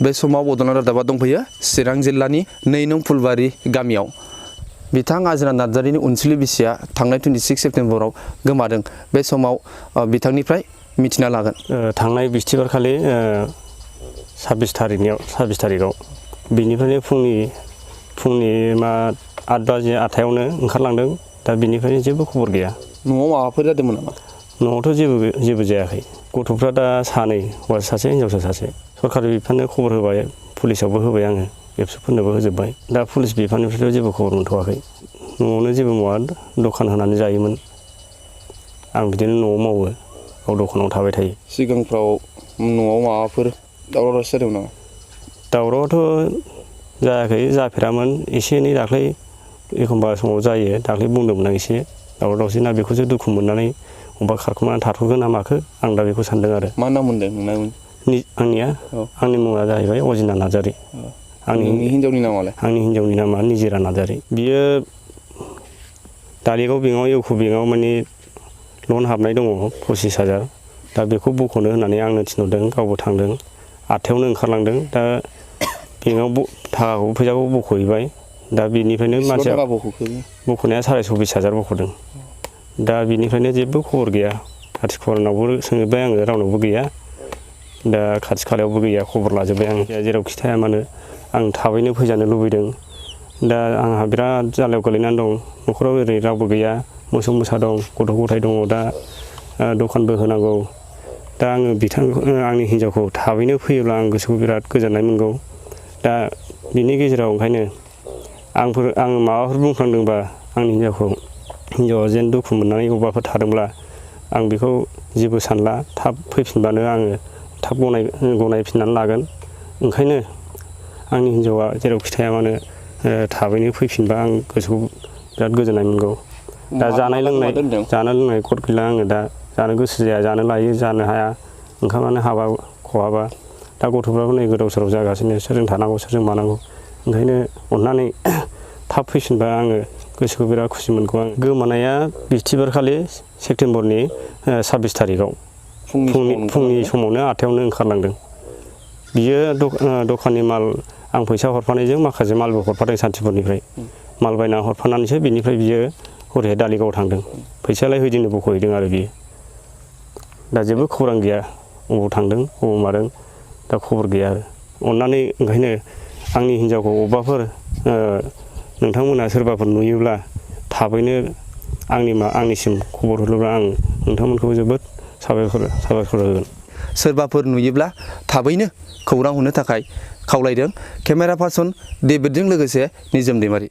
बे समाव बड'लेण्ड रादाबा दंफैयो चिरां जिल्लानि 2 नं फुलबारि गामियाव। बिथां आजिरा नार्जारिनि अनसुलि बिसिया थांनाय 26 सेप्तेम्बराव गोमादों। बे समाव बिथांनिफ्राय मिथिना लागोन। थांनाय बिस्थिबारखालि 26 थारिखआव बिनिफ्रायनो फुंनि 8 बाजि 8थायावनो ओंखारलांदों। दा बिनिफ्रायनो जेबो खबर गैया। न'आव माबाफोर जादोंमोन नामा? न'आवथ' जेबो जायाखै। गथ'फ्रा दा सानै, हौवासा सासे हिनजावसा सासे। सरकारि बिफाननो खबर होबाय, पुलिसावबो होबाय आङो, एबसुफोरनोबो होजोब्बाय। दा पुलिस बिफाननिफ्रायथ' जेबो खबर मोनथ'वाखै। न'आवनो जेबो मावा, दखान होनानै जायोमोन। आं बिदिनो न'आव मावो, गाव दखानाव थाबाय थायो। सिगांफ्राव न'आव माबाफोर दावराव-दावसि जादोंमोन नामा? दावरावआथ' जायाखै, जाफेरामोन। एसे एनै दाख्लै एखमबा समाव जायो। दाख्लै बुंदोंमोन आं एसे दावराव-दावसि ना, बेखौसो दुखु मोननानै अबेबा खारखुमानानै थाथ'गोन ना माखो, आं दा बेखौ सानदों आरो। मा नाम मोनदों नोंना? आंनिया? आंनि मुङा जाहैबाय अजिना नार्जारि। आंनि हिनजावनि नामालाय? आंनि हिनजावनि नामा निजिरा नार्जारि। बियो दालिगाव बेंकआव, इउक' बेंकआव माने लन हाबनाय दङ 25,000। दा बेखौ बख'नो होननानै आंनो थिनहरदों, गावबो थांदों। 8थायावनो ओंखारलांदों। दा बेंकआव फैसाखौ बख'हैबाय। दा बिनिफ्रायनो मानसिया बख'नाया 24,500 बख'दों। दा बिनिफ्रायनो जेबो खबर गैया। खाथि खालानावबो सोंजोब्बाय आङो, रावनावबो गैया। दा खाथि खालायावबो गैया, खबर लाजोब्बाय आं। जेरावखि थाया मानो आं थाबैनो फैजानो लुबैदों। दा आंहा बिराद जालायाव गोलैनानै दं। न'खराव ओरै रावबो गैया, मोसौ मोसा दं, गथ' गथाय दङ। दा दखानबो होनांगौ। दा आङो आंनि हिनजावखौ थाबैनो फैयोब्ला आं गोसोखौ बिराद गोजोननाय मोनगौ। दा बिनि गेजेराव ओंखायनो आं माबाफोर बुंफ्लांदोंबा आंनि हिनजावा जेन दुखु मोननानै अबावबाफोर थादोंब्ला आं बेखौ जेबो सानला। थाब फैफिनबानो आङो थाब गनायफिननानै लागोन। ओंखायनो आंनि हिनजावा जेरावखि थाया मानो थाबैनो फैफिनबा आं गोसोखौ बिराद गोजोननाय मोनगौ। दा जानाय लोंनाय कट गैला आङो दा। जानो गोसो जाया, जानो लायो, जानो हाया। ओंखामानो हाबा खहाबा। दा गथ'फ्राबो नै गोदाव सोराव जागासिनो, सोरजों थानांगौ, सोरजों मानांगौ। ओंखायनो अननानै थाब फैफिनबा आङो गोसोखौ बिराद खुसि मोनगौ। आं गोमानाया बिस्थिबारखालि सेप्तेम्बरनि 26 थारिखआव फुंनि समावनो 8थायावनो ओंखारलांदों। बियो दखाननि माल, आं फैसा हरफानायजों माखासे मालबो हरफादों सान्थिफुरनिफ्राय। माल बायना हरफानानैसो बिनिफ्राय बियो हरैहाय दालिगावआव थांदों। फैसायालाय होदिनो बख'हैदों आरो बियो। दा जेबो खौरां गैया, अबाव थांदों, अबाव मादों, दा खबर गैया आरो। अननानै ओंखायनो आंनि हिनजावखौ अबावबाफोर नोंथांमोना सोरबाफोर नुयोब्ला थाबैनो आंनिसिम खबर हरोब्ला आं नोंथांमोनखौ जोबोद साबायखर होगोन। सोरबाफोर नुयोब्ला थाबैनो खौरां हरनो थाखाय खावलायदों। केमेरा पार्सन डेभिडजों लोगोसे निजोम दैमारि।